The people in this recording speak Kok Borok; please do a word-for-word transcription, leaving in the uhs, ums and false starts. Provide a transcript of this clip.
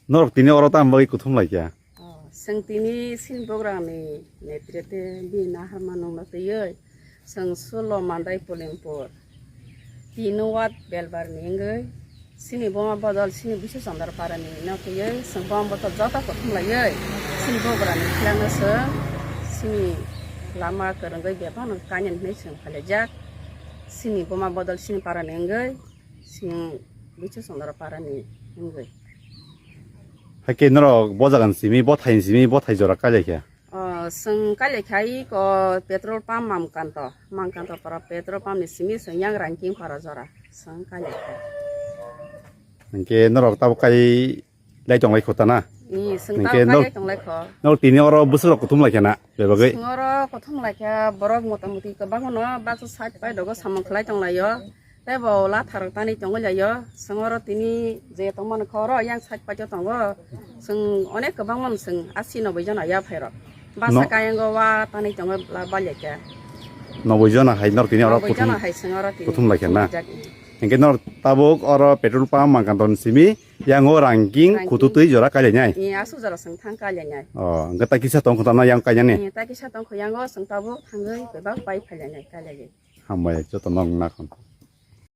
Norok tini oro tamo bagwi kuthum laikha? Oh, chwng tini chini bograni netrite bini naharma nungna twiwi chwng sulo Mandai Polimpur tino ward Belbarni wngwi chini boma bodol chini Bisu Chandra Parani no twiwi chwng boma bodol joto kuthum laiwi chini bograni khilano chwng chini lama kwrwngwi bebakno kainani hinwi chwng phailaijak. Chini boma bodol chini parani wngwi chwng Bisu Chandra Parani wngwi. Haikhe norok bo jagani simi, bo thaini simi, bo thai jora kailaikha? O, chwng kailaikha iko petrol pump Mamkanto, Mamkanto para petrol pump ni simi chwng yang Rangking para jora chwng kailaikha. Hinkhe norok tabuk kai lai tonglai kho ta na? Ni, chwng Hinkhe tabuk norok, kai tonglai kho. Norok tini oro bwswk rok kuthum laikha na bebagwi? Chwng oro kuthum laikha borok motamuti kwbangma no baksa side pai dogo samung khlai tonglaio. Tei bo latharok tani tongwi laio. Chwng oro tini je tongmani kho oro yang side paito tongo. Chwng onek kwbangma chwng asi noboi jona ya phairok. Basa No. kayango wa tani tongwi la balyakya. Noboi jona hai norok tini oro Noboi kuthum, jona hai chwng oro tini kuthum laikha na? Kuthum laijak. Hinkhe norok tabuk oro petrol pump Mamkanto ni simi yango Rangking Rangking. Khutu twi jora kailainai? Ni aswk jora chwng thang kailainai. O, hinkhe ta kisa tong kho ta na yang kainani? Ni ta kisa tong kho yango chwng tabuk thangwi bebak pai phailainai kailaigwi. Hambai joto no wngna khon.